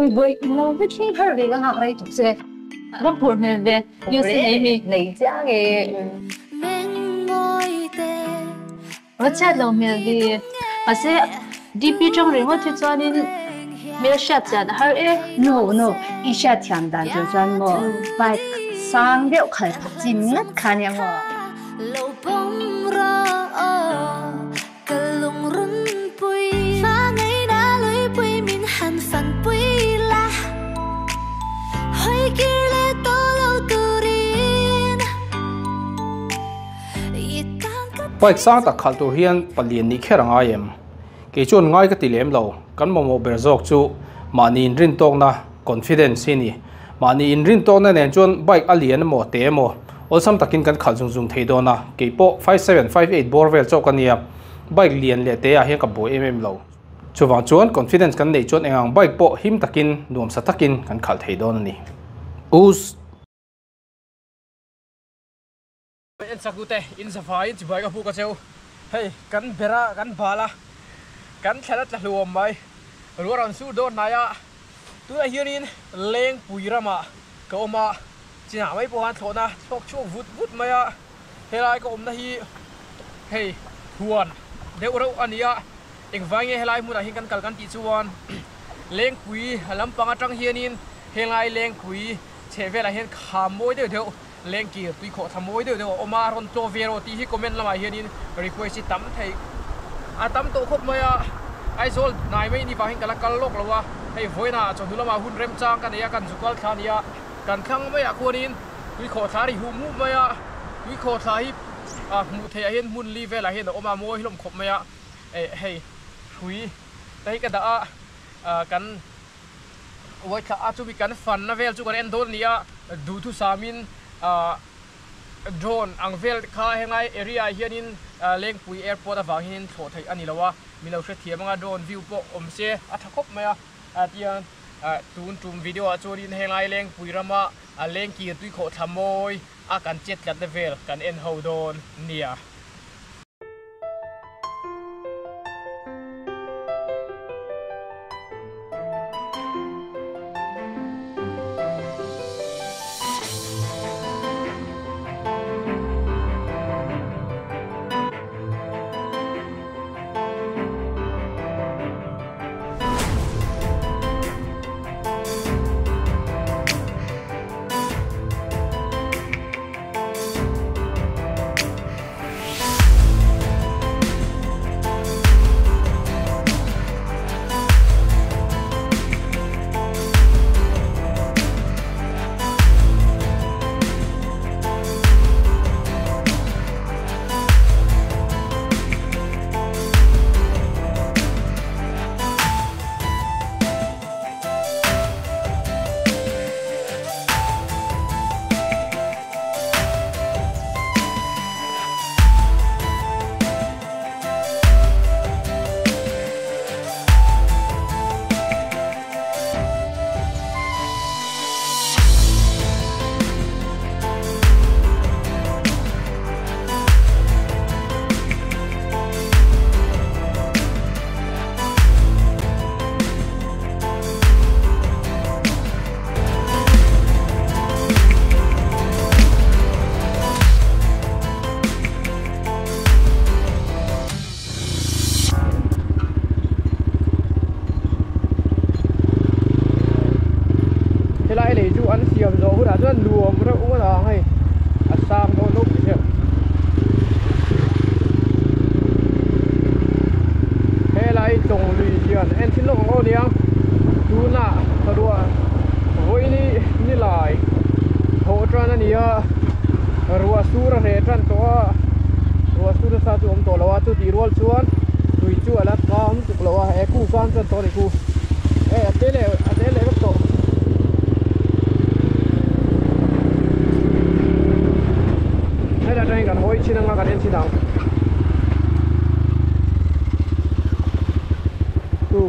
Ui bawih in lo vek hi har ve ka nghak rei tuk che. Va phur hmel ve UC nei mi. Nei chiang e. Va chhiat lo hmel ve. Mahse DP tang ringawt hi chuanin hmel hriat chian a har e. No no i hriat thiam dan tur chuan maw bike sang deuh khal phak chi ngat kha nia maw. Bike sang tak khalh tur hian palian nih kher a ngai em? Kei chuan ngai ka ti lem lo, kan mamawh ber zawk chu mahni inrin tawkna, confidence, hi a ni. Mahni inrin tawkna nen chuan bike a lian emaw te emaw awlsam takin kan khalh zung zung thei dawn a, kei pawh 5758 bawr vel chauh ka nia, bike lian leh te ah hian ka buai em em lo. Chuvang chuan confidence kan neih chuan engang bike pawh him takin nuamsa takin kan khalh thei dawn a ni. Us. En sak ute in zafaiin chibai ka hmuh ka cheu hei kan ber a kan bal a kan thlen a tla hluam mai ruah rawn sur dawn hnai a tunah hianin lengpui ramah ka awm a chinah mai pawh khan thlawhna thlawk chhuak vut vut mai a helai ka awmna hi hei huan deuh reuh a ni a engvai nge helai hmunah hian kan kal kan tih chuan lengpui lampang atang hianin helai lengpui chhehvelah hian kham mawi deuh deuh Lengkir tui khawh thla mawi deuh deuh a awm a, rawn tlaw ve rawh tih hi comment lamah hianin request hi tam thei a tam tawh khawp mai a, Aizawl hnai mai ni vangin ka la kal lawk lo a, hei vawiinah chawhnu lamah hun remchang ka nei a, kan zu kal thla a ni a, kan thlang maiah khuanin tui khawh thla a ri hum hum mai a, tui khawh thla hi hmuh theih ah hian hmun li velah hian a awm a, mawi hlawm khawp mai a, hei hrui te hi ka dah a, kan. Uaithla a chumi kan fanna vel chu kan en dawn a ni a, duhthusamin drone ang vel kha henglai area ah hianin Lengpui airport avang hianin thlawh theih a ni lo a, min lo hrethiam anga drone view pawh awm se a tha khawp mai a, tiang tun tum video ah chuanin henglai Lengpui rama Lengkir tuikhawh thla mawi a kan chet tlatna vel kan en ho dawn nia. Helai lei chu an siam zawh hunah chuan nuam reuh ngawt ang hei a sang dawn lo tih hriat helai tawng lui hian en thin lawk ang aw nia tunah ka ruah vawiin ni lai thawh tan a ni a ruah sur a hreh tan tawh a ruah sur nasa chu awm tawh lo a chutih rual chuan tui chu a la kang tuk lo a he khu kang chuan tawh a ni khu hei a te leh a te leh vek tawh. Helai atangin kan hawi chin anga kan en chin ang chu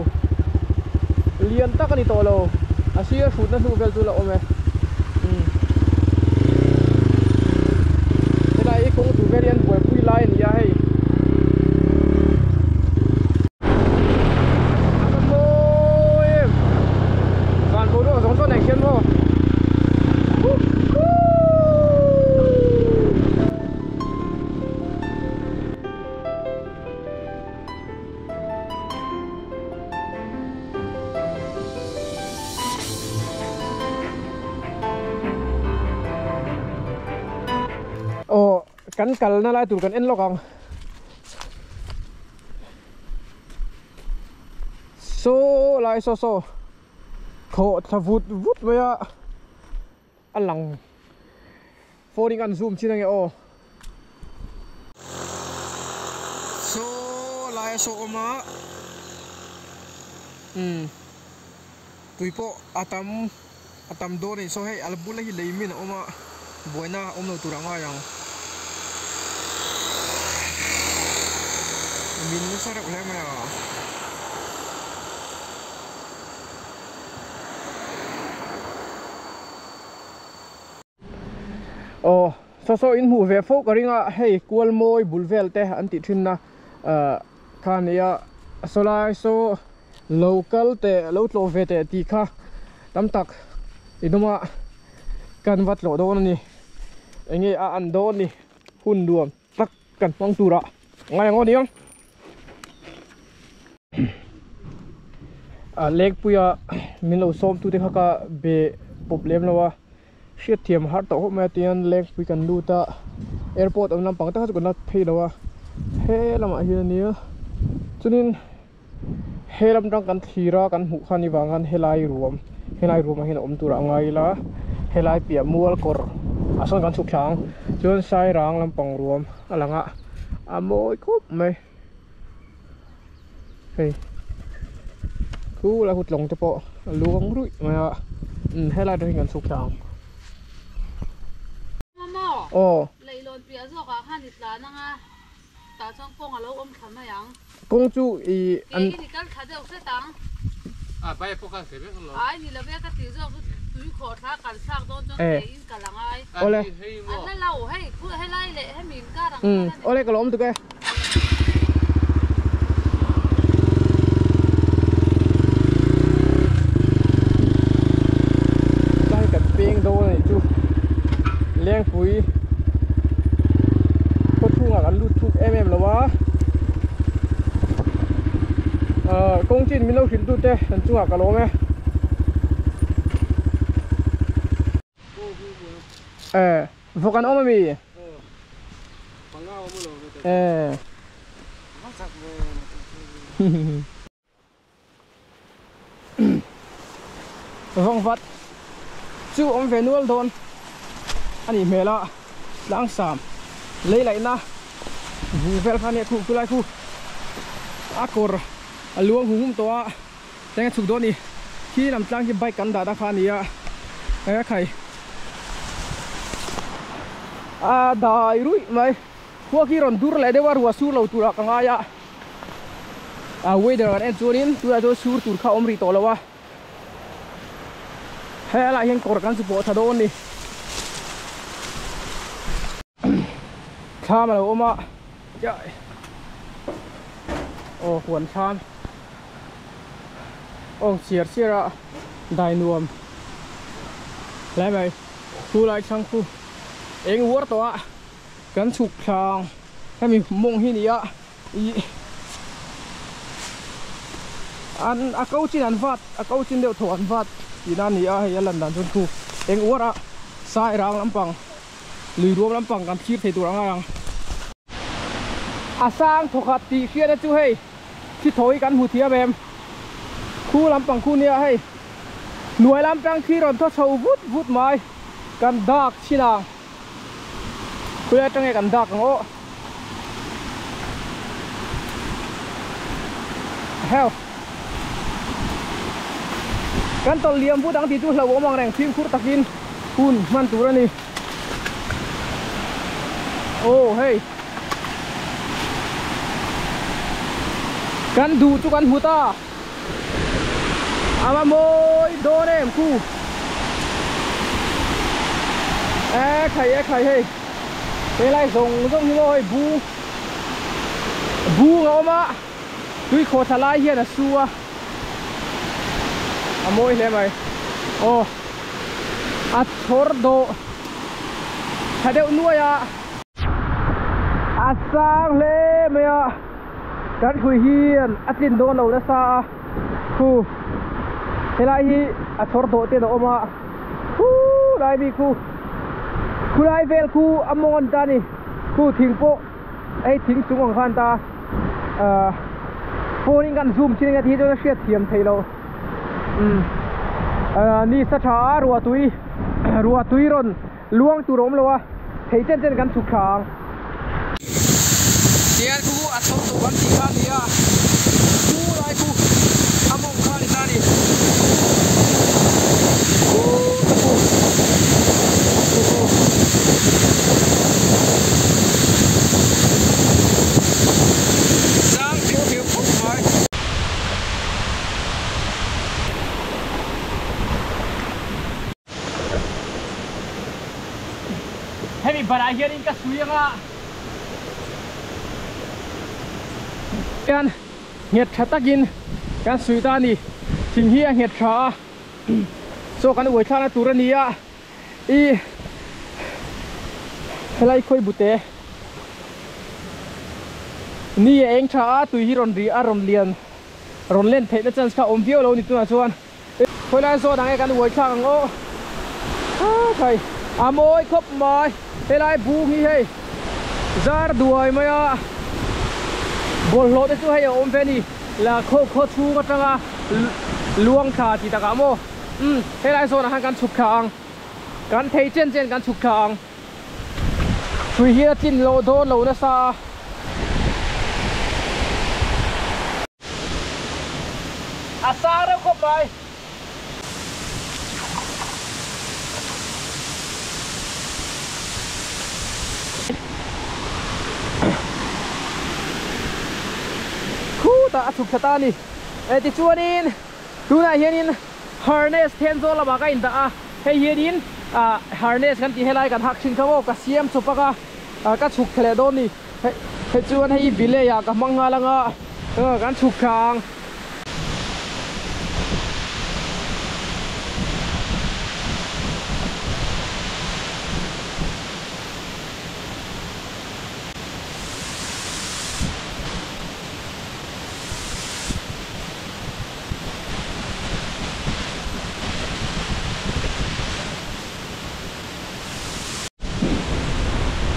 lian tak a ni tawh lo a sir hrutna hnu vel chu la awm e umm helai hi kawng tur vel hian buaipui lai a ni a hei. A va mawi em! Kan kal na lai tur kan en lawk ang. Saw lai saw saw thawh thla vut vut mai a a lang phone in an zoom chin ange aw. Saw lai a saw awm a umm tui pawh a tam a tam dawn a ni saw hei a bula hi lei min a awm a buaina a awm lo tur a ngai ang min nasa reuh hle mai a. Aw saw saw in hmuh ve fo ka ring a hei kual mawi bul vel te an tih thin na ah kha a nia saw lai saw lo kal teh lo tlawh ve teh tih kha tam tak inawm a kan va tlawh dawn a ni eng nge a an dawn ni hun nuam tak kan hmang turah ngai ang aw niang. A lengpuia min lo sawm tute kha ka be pawp lem lo a hriatthiam har tawh khawp mai a tihian lengpui kan lut a airport awm lampang tak kha chu kan la phei lo a he lamah hian a nia chuanin he lam tang kan thlir a kan hmuh kha ni vang khan helai ruam helai ruamah hian a awm turah a ngai ila helai piah mual kawr ah sawn kan chhuk thla ang chuan sairang lampang ruam a lang a a mawi khawp mai. Hei khu lai khu tlawng te pawh a luang ruih mai a umm helai te hi kan chhuk thla ang aw Leihlawn piah zawk ah khan i tlan ang a tah chuan kawng a lo awm thla mai ang kawng chu i an ke in i kal thla deuh hret ang a bike pawh kal thei vek alawm ai ni lo ve ka tih zawk chu tui khawh thla kal thlak dawn chuan ke in kal ang ai awle an la lo hei khu helai leh hemi inkar ang khan a ni awle ka lo awm tuk e. Tlai kan peng dawn a nih chu Lengpui khaw chhungah kan lut thuk em em lo a ahh kawng chin min lo hrilh tute an chungah ka lawm e. Eh vawk an awm ami? Eh. Vawng vat chu awm ve nual dawn a nih hmel a tlangsam lei laihna vu vel kha nia khu khulai khu a kawr a luang hum hum tawh a. Eng a chhuk dawn ni? Khi lam tlang hi bike kan dah ta kha a ni a, eng a khai a dai ruih mai. Khua khi rawn dur leh deuh a, ruah sur lo turah ka ngai a, a weather kan en chuanin tunah chuan sur tur kha a awm rih tawh lo a, helaiah hian kawr kan chu pawh tha dawn ni. Thlam a lo awm a, aw huan thlam. Aw chiar chiar a dai nuam hle mai khu lai chhang khu eng uar tawh a kan chhuk thlang hemi mawng hi ni a ih an a ko chin an vat a ko chin deuh thaw an vat tihna a ni a hei a lan dan chuan khu eng uar a sai rang lampang lui ruam lampang kan thlir thei tur a ngai ang a sang thawkhat tih hriatna chu hei. Thi thaw hi kan hmu thiam em? Khu lampang khu nia hei hnuai lam tang khi rawn thaw chho vut vut mai kan dak chhin ang khawi atang nge kan dak ang aw heo kan tawlh liam vut ang tih chu hlauhawm ang reng fimkhur takin hun hman tur a ni aw hei. Kan duh chu kan hmu ta a va mawi dawn em khu e khai e khai hei helai zawng zawng hi maw hei bu bung a awm a tui khawh thla lai hian a su a a mawi hle mai aw a chhawr dawh tha deuh nuai a. A sang hle mai a, kan hrui hian a tlin dawn lo nasa a, khu helai hi a chhawr dawh ten a awm a, khu lai mi khu khulai vel khu a mawng a ni ta a ni. Khu thing pawh hei thing chung ang khan ta ahh phone in kan zoom chin anga ti hi chuan a hriat thiam theih loh umm ahh ni sa tha a ruah tui ruah tui rawn luang tur a awm lo a thei chen chen kan chhuk thla ang. Tian khu a chho tawh kan tih kha a ni a khu lai khu a mawng kha a ni ta a ni khu ta khu khu khu. Sang phiu phiu khawp mai. Hemi banah hianin ka sui anga hian nghet tha takin kan sui ta a ni. Thing hi a nghet tha a, chaw kan uai thlakna tur a ni a, ih helai khawi bute ni a eng tha a, tui hi rawn ri a rawn lian rawn len theihna chance kha a awm viau lo a ni tunah chuan. Khawi lai zawt ang e kan uai thlak ang aw Khai a mawi khawp mai helai bung hi hei zar duai mai a bawlhhlawh te chu hei a awm ve a ni la khaw khaw chhung atanga luang thla tih takah maw umm helai zawnah khan kan chhuk thla ang kan thei chen chen kan chhuk thla ang hrui hi a tlin loh dawn lo nasa a. A sang reuh khawp mai. Khutah a chhuk thla ta a ni. E tichuanin tunah hianin harness then zawk lamah ka indah a, hei hianin ah harness kan tih helai kan hak thin kha maw ka siam chawp ang a, ka chhuk thla leh dawn a ni. Hei chuan hei bilei ah ka hmang nghal anga kan chhuk thla ang.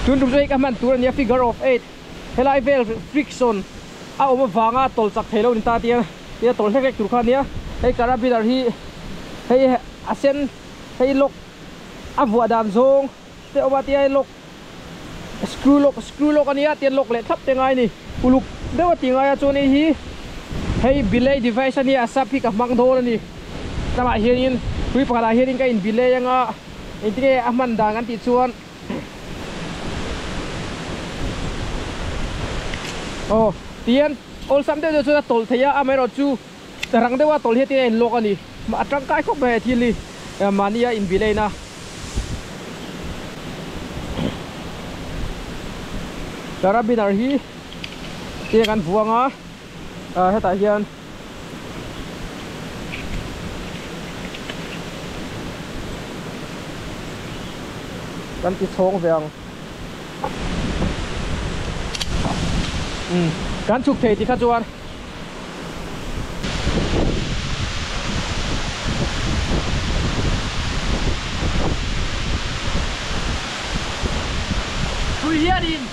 Tun tum chu hei ka hman tur a nia figure of eight helai vel friction a awm avanga tawlh chak thei lo ni ta tia tia tawlh hlek hlek tur kha a nia hei carabiner hi hei a sen hei lock a vuah dan zawng te awm a tia hei lock screw lock screw lock a nia tia lock leh thlap te ngai a ni uluk deuh a ti ngai a chuan hei hi hei belay device a nia a sap hi ka hmang dawn a ni tlangah hianin hrui pakhatah hianin ka in belay anga. Engtinge a hman dan kan tih chuan aw tihian awlsam deuh deuh chuan a tawlh thei a amaherawh chu rang deuha tawlh hian tin a inlawk a ni a tangkai khawp mai a thil hi mahnia inbilein a. Carabiner hi tiang kan vuang a hetah hian. Kan ti chhawng ve ang umm kan chhuk thei tikha chuan Tui hianin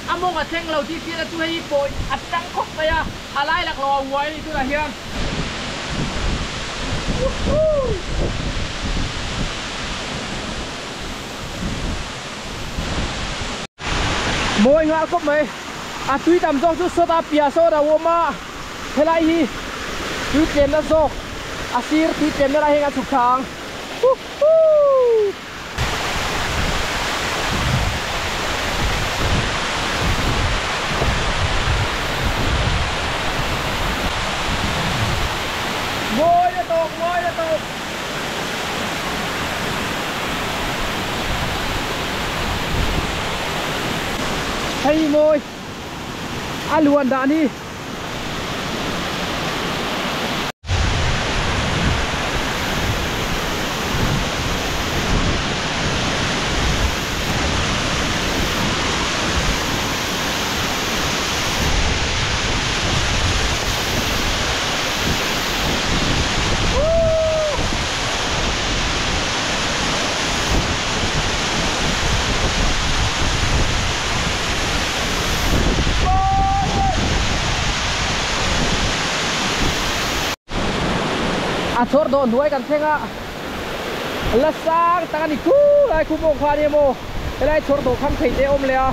A mawng a thleng lo tih hriat a chu hei pawi a tang khawp mai a, a lai lak lo a uai a ni tunah hian. Woohoo! Mawi nghal khawp mai, a tui tam zawk chu sawta piah sawt a awm a, helai hi tui tlemna zawk a sir tui tlemna lai hian a chhuk thla ang. Woohoo! Mawi a tawk, mawi a tawk. Hei mawi a luan dan hi. A chhawr dawh hnuai kan thleng a, la sang tak a ni khu lai khu pawh kha ania maw helai chhawr dawh kham thei te a awm leh a.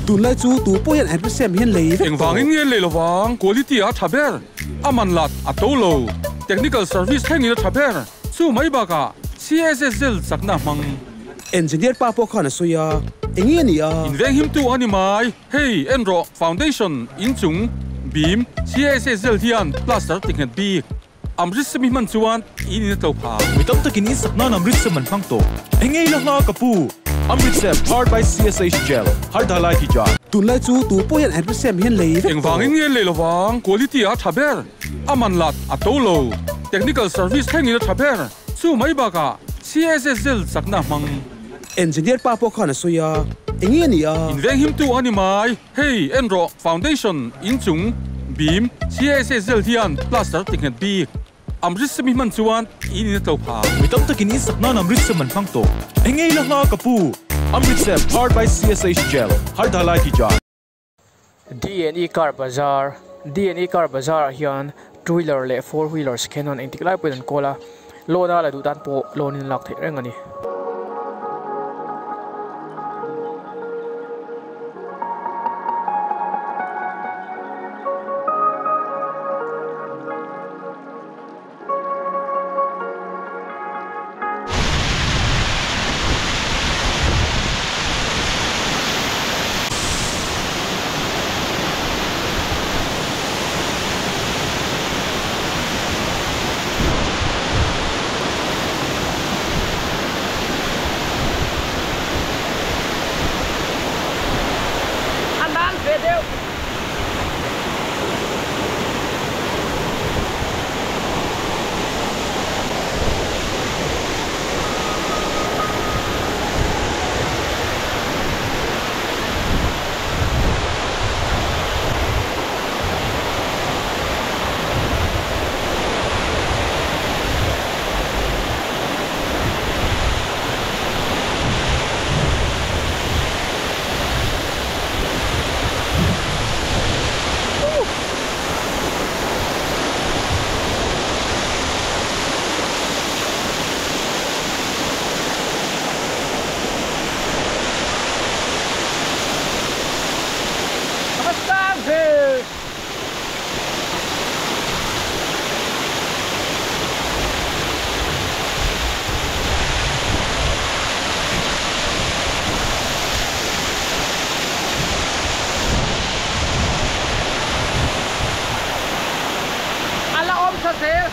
Tunlai chu tu pawh hian Ampersand hian lei vek tawh. Engvangin nge lei lovang? Quality a tha ber, a man lat a to lo, technical service thlengin a tha ber, chu mai bakah CSSL chakna a hmang. Engineer pa pawh khan a sawi a, eng nge ni a? Invenghimtu a ni mai. Hei en rawh, foundation inchung beam CSSL hian plaster ti nghet bik. Amritsar mi hman chuan in in a tlo pha. Mi tam takin in sak nan Amritsar man hmang tawh. Eng ngei la hla ka pu? Amritsar powered by CSH Gel, Har Dhalai ki jaan. Tunlai chu tu pawh hian Amritsar hian lei vek tawh. Engvangin nge lei lovang? Quality a tha ber, a man lat a to lo, technical service thlengin a tha ber, chu mai bakah CSSL chakna hmang. Engineer pa pawh khan a sawi a, eng nge ni a? Invenghimtu a ni mai. Hei en rawh, foundation inchung beam CSSL hian plaster ti nghet bik. Amritsar mi hman chuan in in a tlo pha. Mi tam takin in sak nan Amritsar man hmang tawh. Eng ngei la hla ka pu? Amritsar powered by CSH Gel, Har Dhalai ki jaan. DNE Car Bazaar DNE Car Bazaar ah hian two wheeler leh four wheeler second hand engtik lai pawhin an kawl a, loan a la duh tan pawh loan in a lak theih reng a ni. A nan ve deuh. A la awm tha zel.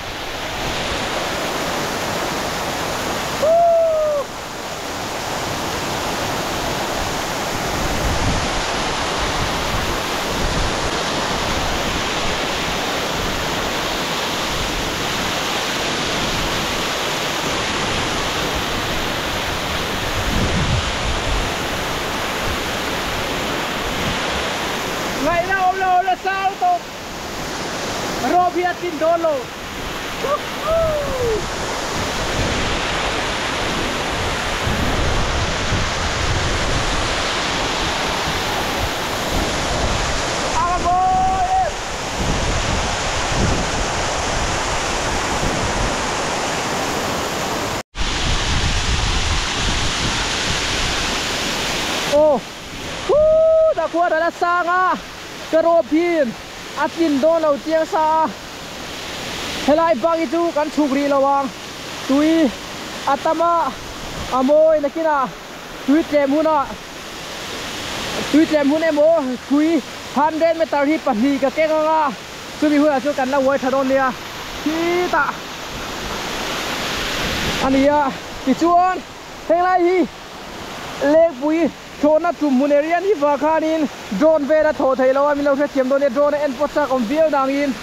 Ngaihna awm lo la sang tawp rawp hi a tlin dawn lo. Aw khutah khuan a la sang a ka rawp hi a tlin dawn lo chiang sa a helai bang hi chu kan chhuk rih lo ang tui a tam a a mawi nakinah tui tlem hunah tui tlem hun emaw tui 100 meter hi pahnih ka keng ang a chumi hunah chuan kan la uai tha dawn nia khitah a ni a tichuan henglai hi lengpui thlawhna tum hmun area ni vang khanin drone vel a thaw thei lo a min lo hrethiam dawn nia drone a en pawh chak awm viau dangin.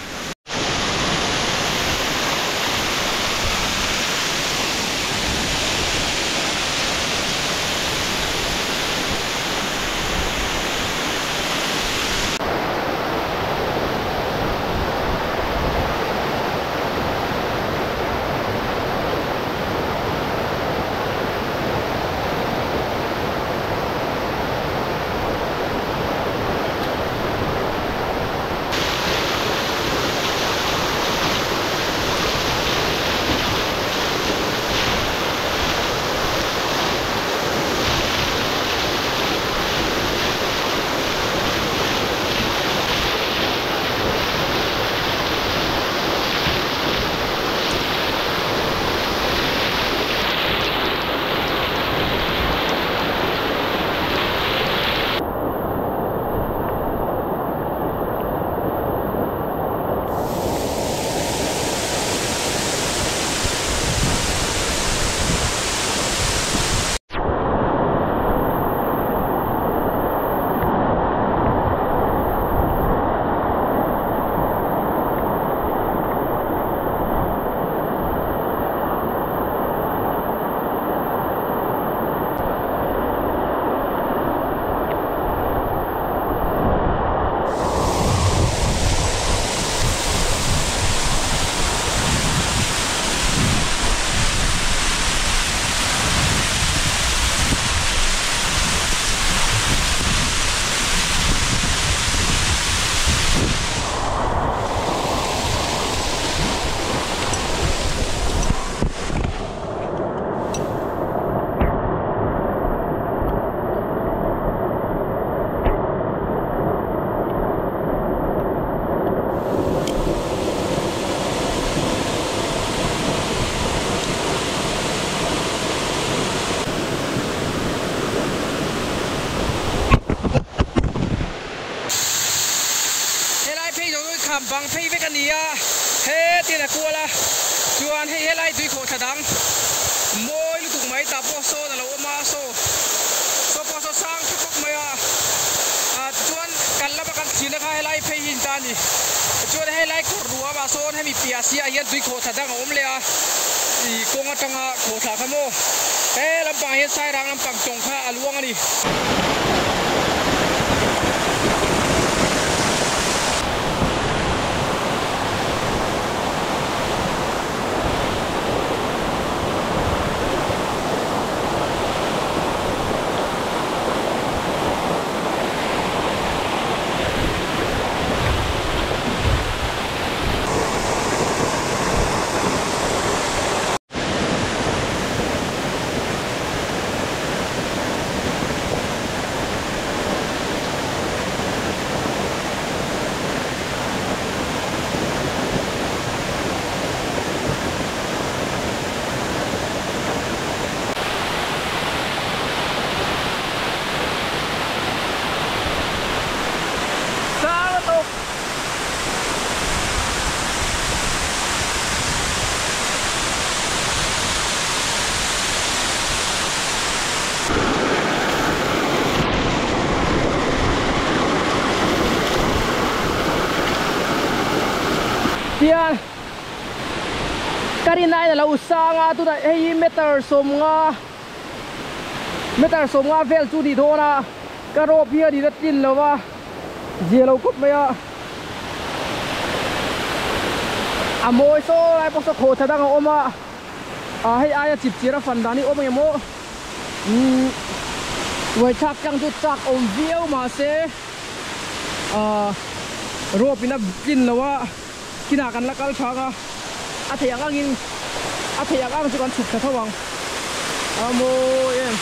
Bang phei vek a ni a, hetin a kual a, chuan hei helai tui khawhthla dang mawi lutuk mai tah pawh sawn a lo awm a, saw saw pawh saw sang tha khawp mai a, ah tichuan kan lama kan thirna kha helai phei hi a ni ta a ni, tichuan helai kawr ruam ah sawn hemi piah siah hian tui khawhthla dang a awm leh a, ih kawng atanga khawhthla kha maw he lampangah hian sairang lampang tawng kha a luang a ni. Sang lutuk. Tian ka rin aiin a lo sang a tunah hei hi meter sawmnga meter sawmnga vel chu ni dawn a ka rope hi a ni na tlin lo va zia lo khawp mai a a mawi saw lai pawh saw khawhthla dang a awm a. Ah hei aia chip chir a fan dan hi awm ang em aw umm uaithlak tlang chu chak awm viau mahse ah rope in a tlin lo a kinah kan la kal thang a a theih ang angin a theih ang ang chu kan chhuk thla tho ang a mawi em.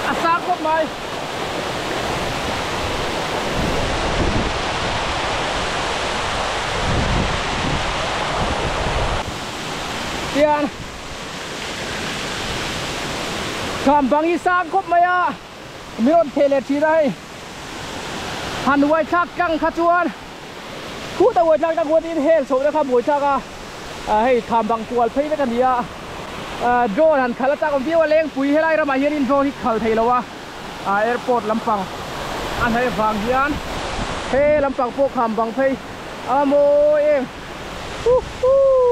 A sang khawp mai. Tian Kham bang hi sang khawp mai a mi rawn theh leh thin a hei han uai thlak tlang kha chuan khuta uai thlak tlang khuan in hel chhoh na kha buai thlak a hei kham bang kual phei vek a ni a drone han khalh a chak awm viau a lengpui helai ramah hianin drone hi khal thei lo a. Ah airport lampang a hnaih vang hian he lampang pawh kham bang phei a mawi em huhuu.